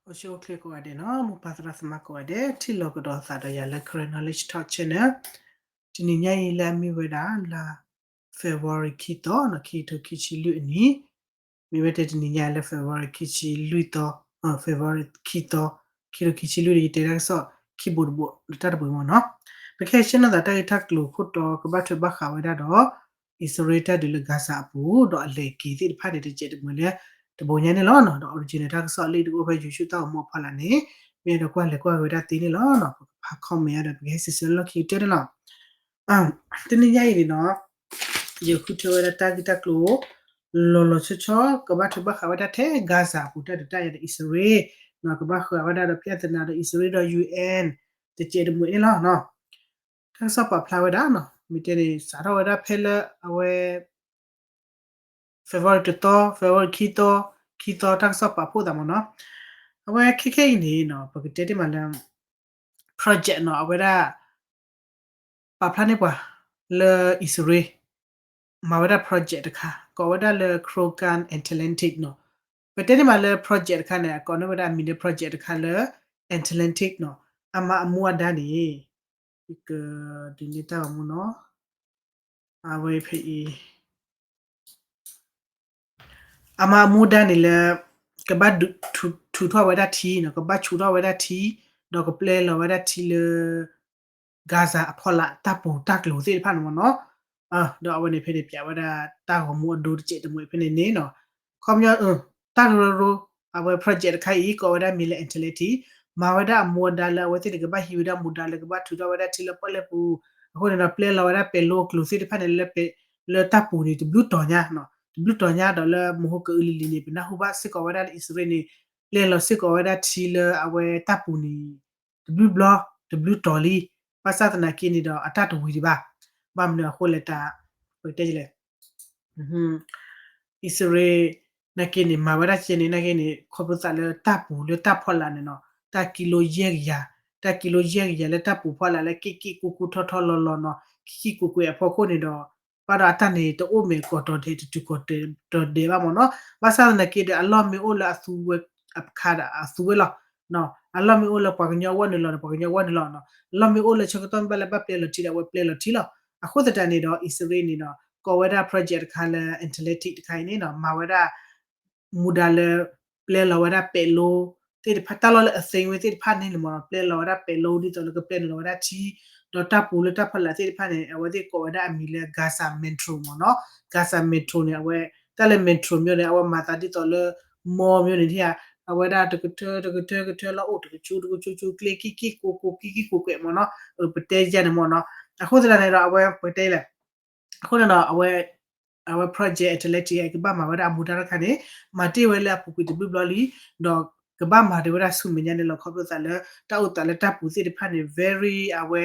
အိၣ်ဆူၣ်အိၣ်ချ့ကိးဂၤဒဲးနီၤ, မိၢ်ပၢ်သရၣ်သမါကိးဂၤဒဲး ထံၣ်လိာ်ကဒီးသးဒီးယၤလၢ Karen Knowledge Talk Channel. တနံၤညါအံၤလၢအမ့ၢ်ဝဲဒၣ်လါ February ခံသီ, ခံကထိခံဆံလွံၢ်အနံၣ်, မ့ၢ်ဝဲတဲတနံၤညါလၢ February ခံဆံလွံၢ်သီ, February ခံသီ, ခံကထိခံဆံလွံၢ်န့ၣ် ယတဲတၢ်ကစီၣ်ခံဘိတဘိ တၢ်တဘိမ့ၢ်နီၤ. ပကဟဲရှင်းသးတၢ်ဂ့ၢ်တၢ်ကျိၤခိၣ်တီ ကဘၣ်ထွဲဘၣ်ဃးဝဲဒၣ်ဒီး အံၣ်စရ့လးတၢ်ဒုးလၢ Gaza အပူၤ ဒီးအလဲၤက့ၤသ့ၣ်တဖၣ်န့ၣ် တကဲးတမှဲၤလၢ တဘိညါန့ၣ်လီၤ. ဒီး original တၢ်ကစီၣ်လၢယအိၣ်ဖဲ YouTube တၢ်ဂီၤမူအဖီလာ်န့ၣ် မ့ၢ်အဲၣ်ဒိးကွၢ်လဲၤကွၢ်က့ၤဝဲဒၣ်သ့န့ၣ်လီၤ. ပကဖး comment ဒီး ပကဟဲစံးဆၢလၢလီၢ်ခံကတၢၢ်န့ၣ်လီၤ. တနံၤညါအံၤန့ၣ်နီၤ, ယဃုထၢဝဲဒၣ်တၢ်ဂ့ၢ်တၢ်ကျိၤ လီၤလီၤဆီဆီ ကဘၣ်ထွဲဘၣ်ဃးဝဲဒၣ်ထဲ Gaza အပူၤ တၢ်ဒုးတၢ်ယၤဒီးအံၣ်စရ့လး, ကဘၣ်ဃးဝဲဒၣ်ဒီး ဖျဲသနာ်ဒီးအံၣ်စရ့လးဒီး ယူၣ်အဲၣ် တကဲးတမှဲၤန့ၣ်လီၤ. တၢ်ကစီၣ်ပာ်ဖျါဝဲဒၣ်နီၤ, မ့ၢ်တဲန့ၣ် စးထီၣ်ဝဲဒၣ်ဖဲလၢအဝဲ February တသီ, February ခံသီ, ခံသီတၢ်ကစီၣ်ပာ်ဖှိၣ်သးမ့ၢ်နီၤ. အဝဲခဲခဲအံၤန့ၣ်နီၤ ပကတဲတ့ၢ်မးလၢ project နီၤ အဝဲဒၣ် ပာ်ဖျါန့ၢ်ပှၤလၢအံၣ်စရ့လး မၤဝဲဒၣ် project တခါ ကိးဝဲဒၣ်လၢ Crogan Atlantic နီၤ. ပတဲန့ၢ်မးလၢ project တခါန့ၣ် အကိးန့ၢ်ဝဲဒၣ်အမံၤလၢ project တခါလၢ Atlantic နီၤ. အမၤအမူအဒါန့ၣ် ယကဒုးနဲၣ်တၢ်ဂီၤမူနီၤ, အဝဲဖဲအံၤ အမၤအမူဒါန့ၣ်လၢ ကဘၣ်ထုးထီၣ်ဝဲဒၣ်ထံနီၤ, ကဘၣ်ဆူးထီၣ်ဝဲဒၣ်ထံ, ဒီးကပျဲလီၤဝဲဒၣ်ထံလၢ Gaza အဖီလာ်တၢ်ပူၤတၢ်ကျိၤသ့ၣ်တဖၣ်န့ၣ်မ့ၢ်နီၤ. ဒီးအဝဲန့ၣ်ဖဲန့ၣ်ပျးဝဲဒၣ်တၢ်ဂီၤမူအဒိတကဲးတမှဲၤဖဲန့ၣ်န့ၣ်နီၤ. ခီပညီ တၢ်ကရၢကရိ အဝဲ project တခါအံၤ ကိးဝဲဒၣ်မံၤလၢ Atlantic မၤဝဲဒၣ်အမူအဒါလၢအဝဲသ့ၣ်န့ၣ် ကဘၣ်ဟံးဝဲဒၣ်မူဒါလၢကဘၣ်ထုးထီၣ်ဝဲဒၣ်ထံလၢပီၣ်လဲၣ်ပူၤ, အဃိန့ၣ်ဒီး ပျဲလီၤဝဲဒၣ်ပဲၤလိအကျိၤသ့ၣ်တဖၣ်န့ၣ် လၢတၢ်ပူၤန့ၣ် တဘျုးတီၤညါ, တဘျုးတီၤညါဒီးလၢမဟါကအုလံၤလံၤန့ၣ် ပနၢ်ဟူဘၣ်စ့ၢ်ကီးဝဲဒၣ်လၢအံၣ်စရ့လးန့ၣ် ပျဲလီၤစ့ၢ်ကီးဝဲဒၣ်ထံလၢအဝဲတၢ်ပူၤန့ၣ် တဘျုးဘျီ တဘျုးတီၤလံ. ဘၣ်ဆၣ်သနာ်က့န့ၣ်ဒီး အတၢ်တဝံၤဒံးဘၣ်. ဘၣ်မနုၤအဃိလဲၣ်တၢ် ပကတဲလဲၣ် အံၣ်စရ့လး နာ်က့န့ၣ် မၤဝဲဒၣ်ကဲန့ၣ် နာ်က့န့ၣ် ခီဖျိသးလၢတၢ်ပူၤလၢတၢ်ဖီလာ်န့ၣ်နီၤ, တၢ်ကံလိယဲၢ်ကယၤ, တၢ်ကံလိယဲၢ်ကယၤလၢတၢ်ပူၤဖီလာ်လၢ က့ၣ်က့ၣ်ကူကူထီထီလီၤလီၤနီၤ, က့ၣ်က့ၣ်ကူကူအဖီခိၣ်န့ၣ်ဒီး ဘၣ်ဒီးအတၢ်န့ၣ် တအိၣ်မဲာ်ကိးတီၤဒဲး တတုၤကိးတီၤဒဲးဘၣ်မ့ၢ်နီၤ. ဘၣ်ဆၣ်သနာ်က့ဒီး အလီၢ်မ့ၢ်အိၣ်လၢအသူဝဲ အခါဒီးအသူဝဲလီၤ. အလီၢ်မ့ၢ်အိၣ်လၢပှၤကညီအဂီၢ်န့ၣ်လီၤဒီး ပှၤကညီအဂီၢ်န့ၣ်လီၤ. အလီၢ်မ့ၢ်အိၣ်လၢဆၢကတီၢ်မ့ၢ်ဘၣ်လၢဘၣ်ပျဲလီၤထံဒီး အဝဲပျဲလီၤထံလီၤ. အဃိသတးန့ၣ်ဒီး အံၣ်စရ့လးန့ၣ်ဒီး ကိးဝဲဒၣ် project တခါလၢ Atlantic တခါအံၤန့ၣ်နီၤ မၤဝဲဒၣ် မူဒါလၢ ပျဲလီၤဝဲဒၣ်ပဲၤလိသ့ၣ်တဖၣ် တၢ်လီၢ်လၢအသ့ဝဲသ့ၣ်တဖၣ်န့ၣ်မ့ၢ်နီၤ ပျဲလီၤဝဲဒၣ်ပဲၤလိဒ်သိးလၢကပျဲနုာ်လီၤဝဲဒၣ်ထံ, ဒီးတၢ်ပူၤလၢတၢ်ဖီလာ်သ့ၣ်တဖၣ်န့ၣ် အဝဲသ့ၣ်ကိးဝဲဒၣ်အမံၤလၢ Gaza Metro မ့ၢ်နီၤ. Gaza Metro န့ၣ် အဝဲ တၢ်လၢ Metro မ့ၢ်န့ၣ် အဝဲမၤသးဒ်သိးလၢ mall မ့ၢ်န့ၣ် အဝဲဒၣ်တကထၢတကထၢကထၢလီၤအိၣ်တကဆူတကဆူဆူ ကျဲက့ၣ်က့ၣ်ကူကူ က့ၣ်က့ၣ်ကူကူမ့ၢ်နီၤ ပတဲယဲန့ၣ်မ့ၢ်နီၤ. အဃိသတးန့ၣ်ဒီး အဝဲပတဲလဲၣ် အဃိန့ၣ်ဒီး အဝဲ အဝဲ project Atlantic ကဘၣ်မၤဝဲဒၣ်အမူဒါတခါန့ၣ် မၤတ့ၢ်ဝဲလၢအပူၤကွံာ်တဘျုးဘျီလံ, ဒီးကဘၣ်မၤတ့ၢ်ဝဲဒၣ်ဆူမဲာ်ညါန့ၣ်လီၤ. ခီဖျိသးလၢ တၢ်အိၣ်သးလၢတၢ်ပူၤသ့ၣ်တဖၣ်န့ၣ် very အဝဲ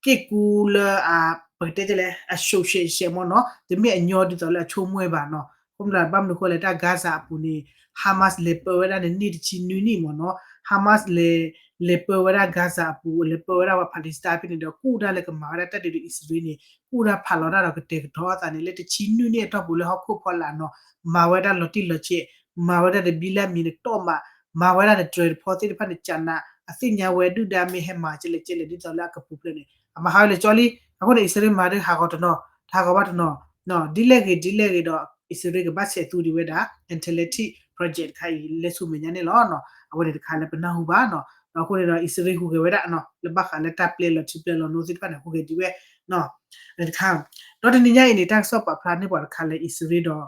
က့ၣ်ကူလၢအ ပကတဲလဲၣ် အ social မ့ၢ်နီၤ တမ့ၢ်အညီဒ်သိးလၢအဆိကမိၣ်ဘၣ်နီၤ. အဃိမ့ၢ်ဘၣ်မနုၤအဃိလဲၣ် တၢ် Gaza အပူၤန့ၣ် Hamas လဲၤပၢဝဲဒၣ်န့ၣ် နံၣ်တဆံနွံနံၣ်မ့ၢ်နီၤ. Hamas လဲၤ လဲၤပၢဝဲဒၣ် Gaza အပူၤ လဲၤပၢဝဲဒၣ်ပှၤ Palestine ဖဲန့ၣ်ဒီး ကူၣ်တၢ်လၢကမၤဝဲဒၣ်တၢ်ဒုးဒီးအံၣ်စရ့လးန့ၣ် ကူၣ်တၢ်ဖးလီၤတၢ်ဒီးကတဲာ်ကတီၤအသးန့ၣ် လၢတဆံနွံနံၣ်အတီၢ်ပူၤလၢဟီၣ်ခိၣ်ဖီလာ်နီၤ မၤဝဲဒၣ်လီၤတံၢ်လီၤဆဲး မၤဝဲဒၣ်တဘျုးလၢအမံၤန့ၣ်တီၢ်မး မၤဝဲဒၣ်န့ၣ် တြဲၤတဖီသ့ၣ်တဖၣ်န့ၣ် ကနး အသ့ၣ်ညါဝဲဒုၣ်ဒါမ့ၢ်ဟဲမၤကလဲၣ်ကလဲၣ် ဒ်သိးလၢအကပူၤဖျဲးန့ၣ် အမၤဟးဝဲလၢကၠီလံ. အဃိန့ၣ် အံၣ်စရ့လးမၤဒ်ဟးဂီၤတနီၤ တဟးဂီၤဘၣ်တနီၤ ဒ်လဲၣ်ဂ့ၤ ဒ်လဲၣ်ဂ့ၤဒီး အံၣ်စရ့လးကဘၣ်ဆဲးသူဒံးဝဲဒၣ် Atlantic project တခါအံၤ လၢဆူမဲာ်ညါန့ၣ်လီၤ. အဝဲန့ၣ်တခါလၢပနၢ်ဟူဘၣ်နီၤ ဒီးအဃိန့ၣ်ဒီး အံၣ်စရ့လးဟူးဂဲၤဝဲဒၣ်နီၤ လၢဘၣ်ဃးလၢတၢ်ပျဲလီၤထံပျဲလီၤနိသ့ၣ်တဖၣ်န့ၣ် ဟူးဂဲၤဒံးဝဲ တခါ ဒီးတနံၤညါအံၤန့ၣ် တၢ်ကစီၣ်ပာ်ဖျါန့ၢ်ပှၤတခါလၢအံၣ်စရ့လးဒီး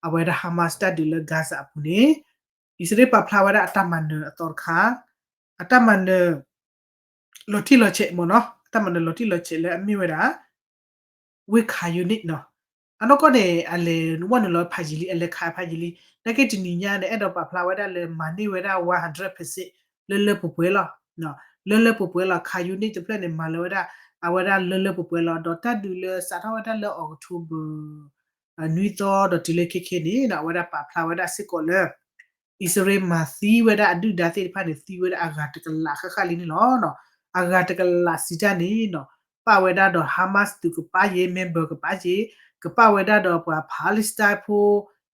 အဝဲဒၣ် Hamas တၢ်ဒုးလၢ Gaza အပူၤန့ၣ် အံၣ်စရ့လးပာ်ဖျါဝဲဒၣ်အတၢ်မၤနၢၤအသီတခါ အတၢ်မၤနၢၤ လီၤတံၢ်လီၤဆဲးမ့ၢ်နီၤ အတၢ်မၤနၢၤလီၤတံၢ်လီၤဆဲးလၢအမ့ၢ်ဝဲဒၣ် ဝ့ၢ် Khan Younis နီၤ အနီၢ်ကီၢ်န့ၣ် အလဲၤဝဲနုာ်လီၤဖးယံာ်လံ အလဲၤခးဖးယံာ်လံ နာ်က့တနံၤညါန့ၣ် အဲၣ်ဒိးပာ်ဖျါဝဲဒၣ်လၢမၤန့ၢ်ဝဲဒၣ် one hundred percent လၢလၢပှဲၤပှဲၤလီၤ လၢလၢပှဲၤပှဲၤလီၤ Khan Younis တဖျၢၣ်န့ၣ် မၤလၢၤဝဲဒၣ် အဝဲဒၣ်လၢလၢပှဲၤပှဲၤလီၤ ဒီးတၢ်ဒုးလၢစးထီၣ်ဝဲဒၣ်လၢ October နွံသီဒီးတုၤလၢခဲခဲန့ၣ် အဝဲဒၣ်ပာ်ဖျါဝဲဒၣ်စ့ၢ်ကီးလၢ အံၣ်စရ့လးမၤသံဝဲဒၣ်အဒုၣ်ဒါသ့ၣ်တဖၣ်န့ၣ် သံဝဲဒၣ်အဂၤတကလးဃၣ်ဃၣ်လံန့ၣ်လီၤ. အဂၤတကလးစံးတၢ်န့ၣ်နီၤ ပာ်ဝဲဒၣ်ဒီး Hamas သုးကပၤယ့ၤ member ကပၤယ့ၤ ကပာ်ဝဲဒၣ်ဒီးပှၤ Palestine ဖိ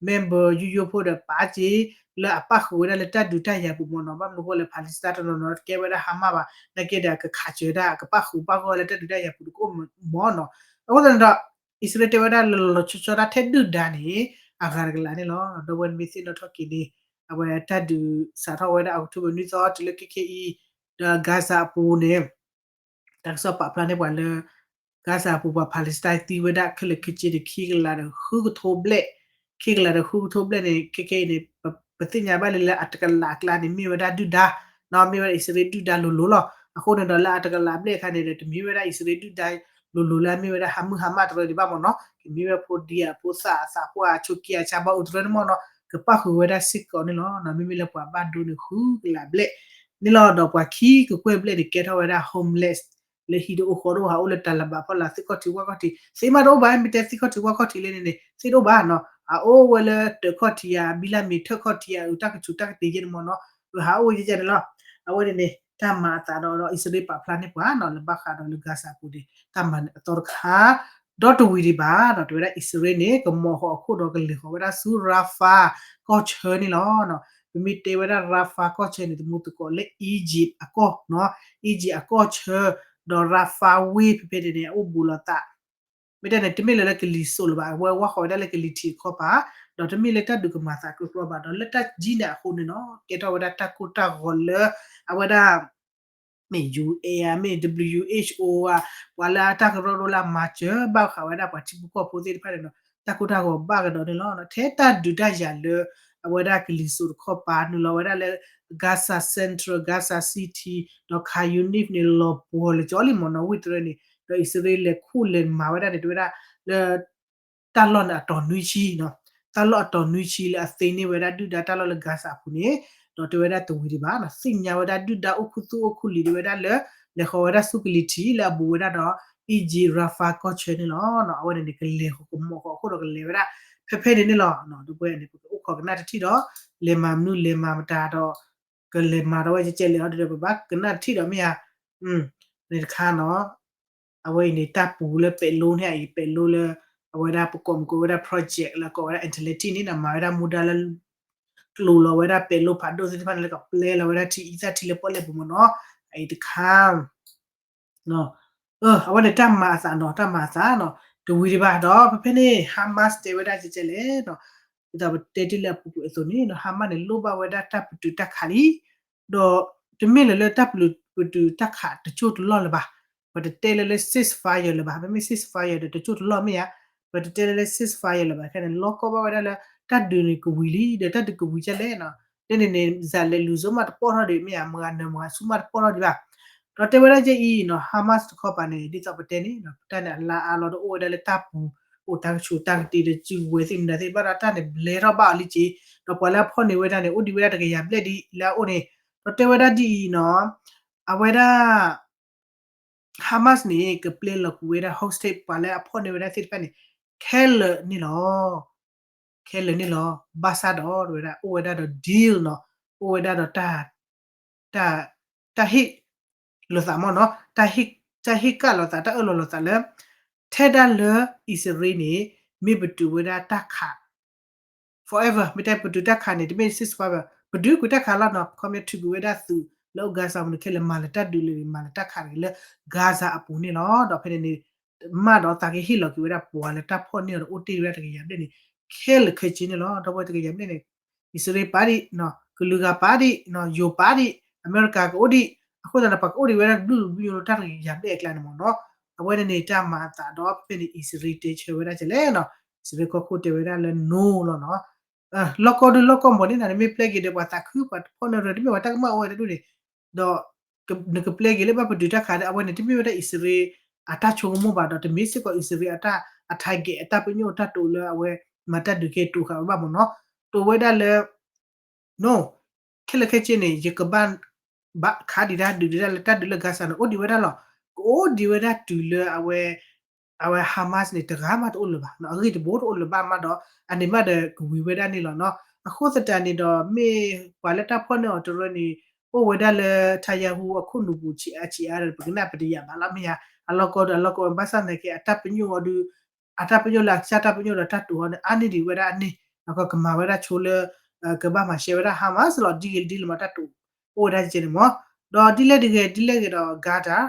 member ယိယိဖိဒီးပာ်က့ၤ လၢအပၣ်ဃုာ်ဝဲဒၣ်လၢတၢ်ဒုးတၢ်ယၤပူၤမ့ၢ်နီၤ, ဘၣ်မနုၤအဃိလဲၣ် Palestine တနီၤနီၤတကဲဝဲဒၣ် Hamas ဘၣ်, နာ်က့ဒီးကခးစၢၤတၢ် ကပၣ်ဃုာ်ပၣ်ဂီၢ်လၢတၢ်ဒုးတၢ်ယၤပူၤတကအိၣ်မ့ၢ်နီၤ. အဃိသတးန့ၣ်ဒီး အံၣ်စရ့လးတဲဝဲဒၣ်လၢလီၤလီၤဆီဆီတၢ်ထဲဒုၣ်ဒါန့ၣ် အဂၤတကလးန့ၣ်လီၤ. ဒီပုၢ်ဝဲၢ်မ့ၢ်သ့ၣ်နီၣ်ထီၣ်က့ၤန့ၣ် အဝဲတၢ်ဒုးစးထီၣ်ဝဲဒၣ် October နွံသီတုၤလၢခဲခဲအံၤ ဒီး Gaza အပူၤန့ၣ် တၢ်ကစီၣ်ပာ်ဖျါန့ၢ်ပှၤလၢ Gaza အပူၤပှၤ Palestine သံဝဲဒၣ်ခဲလၢာ်ခဲဆ့န့ၣ် ခံကလးဒီးဃုကထိဘျဲၣ်, ခံကလးဒီးဃုကထိဘျဲၣ်န့ၣ် ခဲခဲအံၤန့ၣ် ပသ့ၣ်ညါဘၣ်လၢလၢအတကလးအကျါန့ၣ် မ့ၢ်ဝဲဒၣ်ဒုၣ်ဒါ, မ့ၢ်ဝဲဒၣ်အံၣ်စရ့လးဒုၣ်ဒါလိၤလိၤလီၤ. အဃိန့ၣ်ဒီးလၢအတကလးဘျဲၣ်အခါန့ၣ်ဒီး တမ့ၢ်ဝဲဒၣ်အံၣ်စရ့လးဒုၣ်ဒါလိၤလိၤလၢအမ့ၢ်ဝဲဒၣ် Hamas Hamas တရၢဒံးဘၣ်မ့ၢ်နီၤ, ကမ့ၢ်ဝဲဖိဒံအဖိသၣ်အသးဖိအဆိးက့အဆါဘၣ်အိၣ်တရၢန့ၣ်မ့ၢ်နီၤ, ကပၣ်ဃုာ်ဝဲဒၣ်စ့ၢ်ကီးန့ၣ်လီၤ. မ့မ့ၢ်လၢပှၤဘၣ်ဒိန့ၣ် ဃုကလးဘျဲၣ်န့ၣ်လီၤ. ဒီးပှၤခံကကွဲၢ်ဘျဲၣ်န့ၣ် ကဲထီၣ်ဝဲဒၣ် homeless လၢဟံၣ်တအိၣ်ဃီတအိၣ် ဟးအိၣ်လၢတၢ်လၤဘၣ်ဖီလာ် သ့ၣ်ခီၣ်ထံးဝၣ်ခီၣ်ထံး သ့မးတအိၣ်ဘၣ်, မ့ၢ်တဲသ့ၣ်ခီၣ်ထံးဝၣ်ခီၣ်ထံးလၢန့ၣ်န့ၣ် သ့တအိၣ်ဘၣ်နီၤ, ဟးအိၣ်ဝဲလၢတၢးခီၣ်ထံးဧါ ဘံလၣ်မ့ၤထၢၣ်ခီၣ်ထံးဧါ အတၢ်ကဆူးတၢ်ကတ့ၤယဲၢ်န့ၣ်မ့ၢ်နီၤ, ဟးအိၣ်ဝဲယဲၢ်န့ၣ်လီၤ. အဝဲန့ၣ်န့ၣ် တၢ်မၤအသးဒီး ဒီးအံၣ်စရ့လးပာ်ဖျါန့ၢ်ပှၤနီၤ လၢဘၣ်ဃးဒီးလၢ Gaza အပူၤန့ၣ် တၢ်မၤန့ၣ်အသီတခါ ဒီတဝံၤဒံးဘၣ်ဒီး တဲဝဲဒၣ်အံၣ်စရ့လးန့ၣ် ကမီၤဃီၤအခိၣ်ဒီးကလဲၤဃီၤဝဲဒၣ်ဆူ Rafah ကီၢ်ဆၢန့ၣ်လီၤ. ပမ့ၢ်တဲဝဲဒၣ် Rafah ကီၢ်ဆၢန့ၣ် တမူသကိးလၢ Egypt အကီၢ်နီၤ, Egypt အကီၢ်ဆၢ, ဒီး Rafah ဝ့ၢ်ဖဲဖဲန့ၣ်န့ၣ် အအိၣ်ဘူးလိာ်သး မ့ၢ်တဲန့ၣ် တမ့ၢ်လၢလၢကလံၤစိးလၢၤဘၣ်, အဝဲဝၢ်ဃီၤဝဲဒၣ်လၢကလံၤထံးတခီပၤ, ဒီးတမ့ၢ်လၢတၢ်ဒုးကမၤသးကျိကျီဘၣ်, ဒီးလၢတၢ်ကံးန့ၣ်အဃိန့ၣ်နီၤ ကဲထီၣ်ဝဲဒၣ်တၢ်ကိၢ်တၢ်ဂီၤလၢ အဝဲဒၣ် မ့ၢ် ယူၣ်အ့ၣ် ဧါ, မ့ၢ် WHO ဧါ, ပှၤလၢအတၢ်ကရၢကရိလၢအမၤစၢၤဘၣ်ဃးဝဲဒၣ်ပှၤထံဖိကီၢ်ဖိသ့ၣ်တဖၣ်န့ၣ်နီၤ တၢ်ကိၢ်တၢ်ဂီၤဘၣ်ကဒီးန့ၣ်လီၤ. ထဲတၢ်ဒုးတၢ်ယၤလၢ အဝဲဒၣ်ကလံၤစိးတခီပၤ နုာ်လီၤဝဲဒၣ်လၢ Gaza Central, Gaza City, ဒီး Khan Younis န့ၣ် လီၤပှီၤလၢကၠီလံမ့ၢ်နီၤ ဝ့ၢ်တရၢန့ၣ်, ဒီးအံၣ်စရ့လးလဲၤခူၣ်လဲၤမၤဝဲဒၣ်န့ၣ် တဲဝဲဒၣ်လၢ တၢ်လီၢ်န့ၣ်အတီၤနွံဆံနီၤ, တၢ်လီၢ်အတီၤနွံဆံလၢအသ့န့ၢ်ဝဲဒၣ်ဒုၣ်ဒါတၢ်လီၢ်လၢ Gaza အပူၤန့ၣ်, ဒီးတဲဝဲဒၣ်တဝံၤဒံးဘၣ်နီၤ သ့ၣ်ညါဝဲဒၣ်ဒုၣ်ဒါအိၣ်ခူသူၣ်အိၣ်ခူလံၤဒၣ်ဝဲဒၣ်လၢ လဲၤဃီၤဝဲဒၣ်ဆူကလံၤထံးလၢအဘူးဝဲဒၣ်ဒီး Egypt Rafah ကီၢ်ဆၢန့ၣ်လီၤ. အဝဲန့ၣ်န့ၣ် ကလဲၤဃီၤကမီၤဃီၤအခိၣ်ဒီးကလဲၤဝဲဒၣ် ဖဲဖဲန့ၣ်န့ၣ်လီၤ. ဒီပုၢ်ဝဲၢ်န့ၣ် ပကအိၣ်ခိးကနၣ်တထံၣ်ဒီး လဲၤမၤမနုၤလဲၤမၤမတၤဒီး ကလဲၤမၤဒီးဝဲကဲကဲလဲၣ်ဟီဒီး ပဘၣ်ကနၣ်တထံၣ်ဒီးမ့ၢ်ဧါ, န့ၣ်တခါနီၤ အဝဲအံၤန့ၣ် တၢ်ပူၤလၢပဲးလိန့ၣ်အံၤ ပဲးလိလၢ အဝဲဒၣ်ပကိးမကိးဝဲဒၣ် project လၢကိးဝဲဒၣ် Atlantic န့ၣ်နီၤ မၤဝဲဒၣ်မူဒါလၢ ကျိၤလီၤဝဲဒၣ်ပဲးလိဖးဒိၣ်သ့ၣ်တဖၣ်န့ၣ် လၢကပျဲလီၤဝဲဒၣ်ထံအံသၣ်ထံလၢပီၣ်လဲၣ်ပူၤမ့ၢ်နီၤ, အအံၤတခါ အဝဲန့ၣ်တၢ်မၤအသးနီၤ တၢ်မၤအသးနီၤ တဝံၤဒံးဘၣ်ဒီး ဖဲဖဲန့ၣ် Hamas တဲဝဲဒၣ်ကဲကဲလဲၣ်နီၤ, ဒ်သိးပတဲတ့ၢ်လၢအပူၤကွံာ်အသိးန့ၣ်နီၤ Hamas န့ၣ် လိၣ်ဘၣ်ဝဲဒၣ်တၢ်ပတုာ်တၢ်ခးလံ ဒီးတမ့ၢ်လၢလၢတၢ်ပတုာ်တၢ်ခးတစိၢ်တလီၢ်လၢၤဘၣ်, ပတတဲလၢလၢ ceasefire လၢၤဘၣ်, မ့မ့ၢ် ceasefire ဒီးတစိၢ်တလီၢ်မ့ၢ်ဧါ, ပတတဲလၢလၢ ceasefire လၢၤဘၣ် ခဲန့ၣ် လီၢ်ကီၢ်ဘၣ်ဝဲဒၣ်လၢ တၢ်ဒုးန့ၣ်ကဝံၤလံ ဒီးတၢ်ဒုးကဝံၤကဲလဲၣ်နီၤ, ဒ်န့ၣ်န့ၣ် စၤလဲၤလူၤစိမးတပီၢ်ထီၣ်ဒံးမ့ၢ်ဧါ, မဂၤနၢၤမဂၤဆူမးတပီၢ်ထီၣ်ဒံးဘၣ်, ဒီးတဲဝဲဒၣ်ကဲအံၤနီၤ Hamas တခီပၤန့ၣ် ဒ်သိးပတဲန့ၣ်နီၤ တၢ်န့ၣ်အလါအါလီၤဒီးအိၣ်ဝဲဒၣ်လၢတၢ်ပူၤ, အိၣ်တၢ်ကဆူးတၢ်ကတ့ၤဒီးစုကဝဲၤသ့ၣ်မနုၤသ့ၣ်ဘၣ်ဒီးတၢ်န့ၣ်ဘျဲထီၣ်ဘၣ်အီၤလံက့ၤ, ဒီးပှၤလၢအဖီၣ်န့ၢ်ဝဲဒၣ်န့ၣ် အိၣ်ဒံးဝဲဒၣ်တကယၤဘျဲၣ်ဒံးလၢအအိၣ်န့ၣ်, ဒီးတဲဝဲဒၣ်ဒ်အံၤနီၤ, အဝဲဒၣ် Hamas န့ၣ် ကပျဲလီၤကွံာ်ဝဲဒၣ် hostage ပှၤလၢအဖီၣ်န့ၢ်ဝဲဒၣ်သ့ၣ်တဖၣ်န့ၣ် ခဲလၢာ်န့ၣ်လီၤ. ခဲလၢာ်န့ၣ်လီၤ. ဘၣ်ဆၣ်ဒီး တဲဝဲဒၣ် အိၣ်ဝဲဒၣ်ဒီး deal နီၤ, အိၣ်ဝဲဒၣ်ဒီး တၢ် တၢ်ဟ့ၣ်လိာ်သးမ့ၢ်နီၤ, တၢ်ဟ့ၣ်ကၣ်လိာ်သး တၢ်အၢၣ်လီၤလိာ်သးလၢ ထဲဒၣ်လၢအံၣ်စရ့လးန့ၣ် မ့ၢ်ပတုာ်ဝဲဒၣ်တၢ်ခး forever မ့ၢ်တဲပတုာ်တၢ်ခးန့ၣ် တမ့ၢ် ceasefire ဘၣ်, ပဒုးကွံာ်တၢ်ခးလီၤနီၤ, ခီပညီထုးကွံာ်ဝဲဒၣ်သုးလၢအိၣ် Gaza ပူၤန့ၣ် ခဲလၢာ်မၤလၢတၢ်ဒုးလၢာ် မၤလၢတၢ်ခးတဂ့ၤလၢ Gaza အပူၤန့ၣ်လီၤ. ဒီးဖဲန့ၣ်န့ၣ် မၢ်ဒီးသးကဟ့ၣ်လီၤက့ၤဝဲဒၣ်ပှၤလၢတၢ်ဖီၣ်န့ၢ်အီၤဒီးအိၣ်တ့ၢ်ဝဲဒၣ်တကယၤဘျဲၣ်န့ၣ် ခဲလၢာ်ခဲဆ့န့ၣ်လီၤ. ဒီးပဝဲတကယၤဘျဲၣ်န့ၣ် အံၣ်စရ့လးပာ်ဒံး, ကလုာ်ဂၤပာ်ဒံး, ယိၤပာ်ဒံး, အမဲရကၤကအိၣ်ဒံး, အဃိသတးန့ၣ် ပှၤကအိၣ်ဒံးဝဲဒၣ်တဘျုးဘျုးတၢ်တကယၤဘျဲၣ်အကျါန့ၣ်မ့ၢ်နီၤ. အဝဲန့ၣ်န့ၣ် တၢ်မၤအသးဒီးဖဲန့ၣ် အံၣ်စရ့လးတဲဆၢဝဲဒၣ်ကဲလဲၣ်နီၤ, အံၣ်စရ့လးကီၢ်ခိၣ်တဲဝဲဒၣ်လၢ no လီၤနီၤ. လီၢ်ကီၢ်ဒုးလီၢ်ကီၢ်မီၤန့ၣ် နမ့ၢ်ပျဲက့ၤဒီးပှၤသးခု ပှၤဖီၣ်န့ၢ်ရၢ တမ့ၢ်ပှၤတၢ်ကမၣ်အိၣ်ဝဲတဒူၣ်န့ၣ်, ဒီးနကပျဲက့ၤလၢဘၣ်ပတုာ်တၢ်ခးဒီး အဝဲန့ၣ် တမ့ၢ်ဝဲဒၣ်အံၣ်စရ့လးအတၢ်ဆိကမိၣ်ဘၣ်ဒီး တမ့ၢ်စ့ၢ်ကီးအံၣ်စရ့လးအတၢ် အ target အတၢ်ပညိၣ်အတၢ်တိာ်လၢအဝဲမၤတၢ်ဒုးကဲတိာ်ဃာ်ဝဲဘၣ်မ့ၢ်နီၤ. တိာ်ဝဲဒၣ်လၢ no, ခဲလၢာ်ခဲဆ့န့ၣ် ယကဘၣ် ဘၣ်ခးဒံးတၢ်ဒုးဒံးတၢ်လၢတၢ်ဒုးလၢ Gaza န့ၣ် အိၣ်ဒံးဝဲဒၣ်လီၤ. ကအိၣ်ဒံးဝဲဒၣ်တုၤလၢအဝဲ အဝဲ Hamas န့ၣ် တဂၤမးတအိၣ်လၢၤဘၣ်နီၤ, အဂ့ၢ်တဘိတအိၣ်လၢၤဘၣ်မးဒီး အန့ၣ်မးဒီးကဝံၤဝဲဒၣ်န့ၣ်လီၤနီၤ. အဃိသတးန့ၣ်ဒီး မ့ၢ်ပှၤလၢတၢ်ဖီၣ်န့ၢ်အီၤတရၢန့ၣ် အိၣ်ဝဲဒၣ်လၢ Netanyahu အခိၣ်နူာ်ပူၤဆံးအါဆံးအါဒီး ပကနၣ်ပတယာ်ဘၣ်လီၤမ့ၢ်ဧါ. အလီၢ်ကီၢ်ဒီးအလီၢ်ကီၢ် ဘၣ်ဆၣ်သနာ်က့ အတၢ်ပညိၣ်အီၤဒုး အတၢ်ပညိၣ်လၢအကစၢ်တၢ်ပညိၣ်ဒီးတၢ်တိာ်အီၤန့ၣ် အါန့ၢ်ဒံးဝဲဒၣ်အန့ၣ် အကကမၤဝဲဒၣ်ဆိလၢ ကဘၣ်မၤရှဲဝဲဒၣ် Hamas လီၤ ဒ်ဂ့ၤဒ်လဲၣ်မး တၢ်တိာ်အိၣ်ဝဲဒၣ်ကဲန့ၣ်မး, ဒီးဒ်လဲၣ်တဂ့ၤဒ်လဲၣ်ဂ့ၤဒီး Qatar,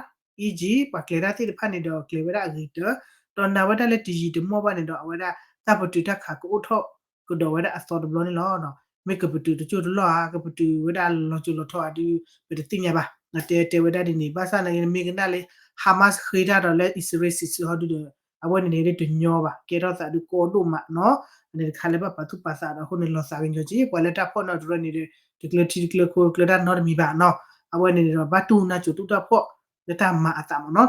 Egypt ပှၤကျဲၤတၢ်သ့ၣ်တဖၣ်န့ၣ်ဒီးကျဲၤဝဲဒၣ်အဂ့ၤကတၢၢ်, ဒီးနာ်ဝဲဒၣ်လၢတယံာ်တမီၢ်ဘၣ်န့ၣ်ဒီး အဝဲဒၣ်တၢ်ပတုာ်တၢ်ခးကအိၣ်ထီၣ်ကဒီးဝဲဒၣ်အသီတဘျီန့ၣ်လီၤ. မ့ၢ်ကပတုာ်တကၠိၢ်တလီၢ်ဧါ, ကပတုာ်ဝဲဒၣ်လီၤစိၤလီၤထီဧါဒုး ပတသ့ၣ်ညါဘၣ်. တဲတဲဝဲဒၣ်ဒ်န့ၣ် ဘၣ်ဆၣ်နာ်က့ မ့ၢ်ကနၣ်လၢ Hamas ဃ့တၢ်ဒီးလၢအံၣ်စရ့လးစံးဆၢဟီဒုဒီး အဝဲန့ၣ်န့ၣ်တညီဘၣ်, ကဲထီၣ်သးဒုးကီဒိၣ်မးနီၤ, အန့ၣ်တခါလၢဘၣ်ပာ်သူၣ်ပာ်သးဒီးအဃိန့ၣ် လီၤသးကညီၤက့ၤ ပှၤလၢတၢ်ဖီၣ်နီတရၢန့ၣ်ဒီး တကျၢၤထံတကျၢၤခိ တကျၢၤတၢ်နီတမံၤဘၣ်နီၤ, အဝဲန့ၣ်ဒီးဘၣ်တူၢ်နၢ်စိၤတူၢ်တၢ်ဖှီၣ်လၢတၢ်မၤအသးမးနီၤ.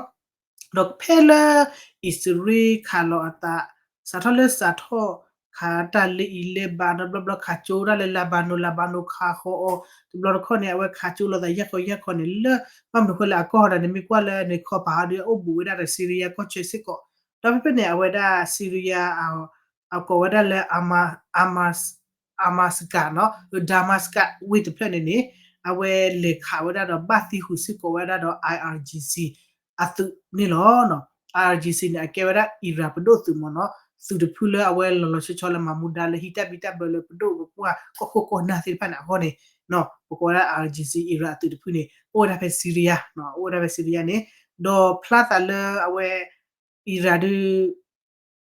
ဒီးဖဲလၢ အံၣ်စရ့လးခးလီၤအသး စးထီၣ်လၢစးထီၣ်ခးတၢ်လၢအံၤလၢဘၣ်နီၤ ဘျီဘျီခးကၠိဒၣ်လၢ Lebanon, Lebanon ခးဃီအီၤ တဘျီတခီၣ်န့ၣ် အဝဲခးကၠိလိာ်သးယဲၢ်ခီယဲၢ်ခီန့ၣ် လၢဘၣ်မနုၤဃိလၢအကီၢ်ဒီးန့ၣ် မ့ၢ်ကွၢ်လၢန့ၣ်ခီပၤဟီဒုး အအိၣ်ဘူးဝဲဒၣ်ဒီး Syria ကီၢ်ဆၢစ့ၢ်ကီး, ဒီးဖဲဖဲန့ၣ် အဝဲဒၣ် Syria အကိးဝဲဒၣ်လၢ Damascus နီၤ Damascus ဝ့ၢ်တဖျၢၣ်န့ၣ်န့ၣ် အဝဲလဲၤခးဝဲဒၣ်ဒီးဘၣ်သံဃုာ်စ့ၢ်ကီးဝဲဒၣ်ဒီး IRGC အသုးန့ၣ်လီၤ. IRGC န့ၣ် အကဲဝဲဒၣ် Iran ပဒိၣ်သုးမးနီၤ, သုးတဖုလၢအဝဲလီၤလီၤဆီဆီလၢမၤမူဒါလၢဟံးတၢ်ဘံၣ်တၢ်ဘၢလၢပဒိၣ်ပပှၢ်ကီၢ်ခိၣ်ကီၢ်နၢ်သ့ၣ်တဖၣ်န့ၣ်အဂီၢ်န့ၣ်, ပကိးဝဲဒၣ် IRGC Iran အသုးတဖုန့ၣ် အိၣ်ဝဲဒၣ်ဖဲ Syria, အိၣ်ဝဲဒၣ်ဖဲ Syria န့ၣ်, ဒီးဖျါသးလၢအဝဲ Iran ဒုး